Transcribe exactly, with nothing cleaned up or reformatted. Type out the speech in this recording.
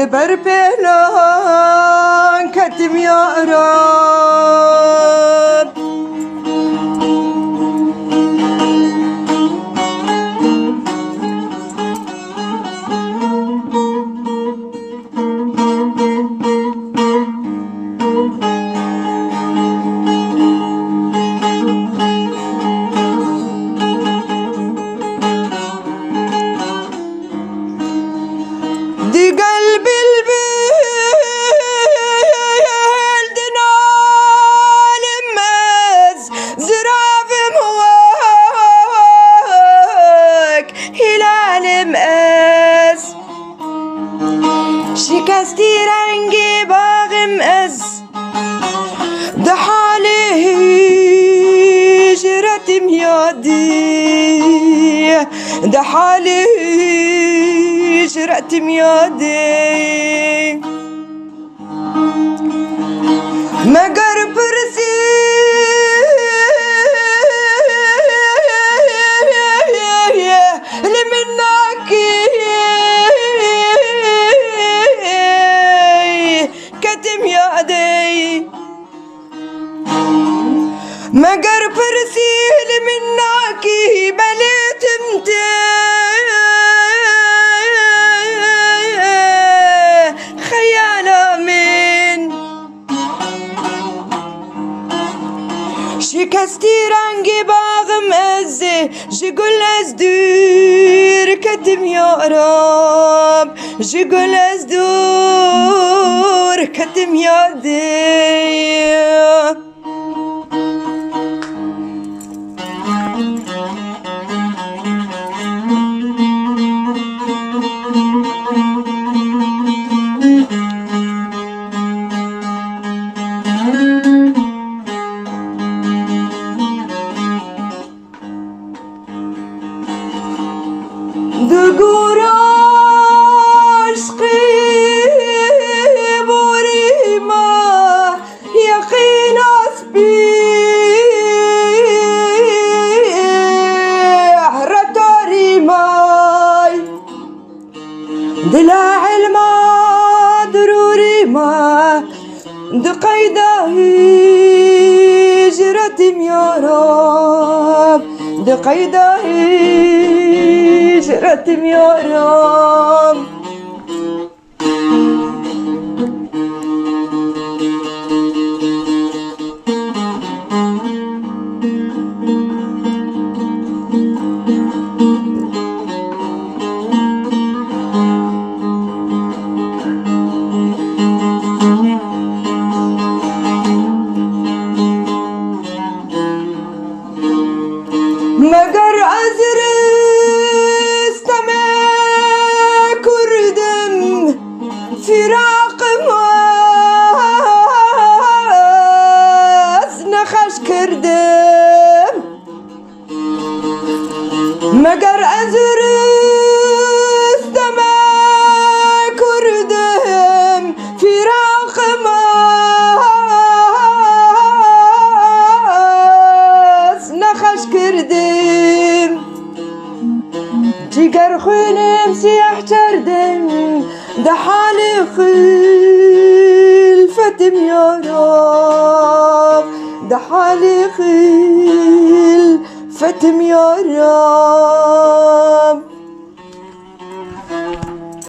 Ber pêlan ketim ya Rab. Digel bilbil dinalim ez, ziravim wek hilalim ez. Şikestî rengê baxim ez, di halê hicretim yadî, di halê hicretim yadî. Meger pirsî li min nakî, ketim yadê. Meger pirsî li min nakî, belê tim tê xeyala min. Şikestî rengê baxim ez ê, ji gul ez dûr ketim ya Rab, ji gul ez dûr ketim yadê. Digor aşqî borî me, yeqîna spî ehretarî me. Dila ilma dirûrî me, di qeyda hicretim ya Rab, di qeyda hicretim ya Rab. Meger ez Risteme Kurd im, firaqim ez nexweş kirdim. Meger ez Risteme Kurd im, firaqim ez nexweş kirdim. Ciger xwînim siyah çerdim, di halê xilfetim ya Rab, di halê xilfetim ya Rab.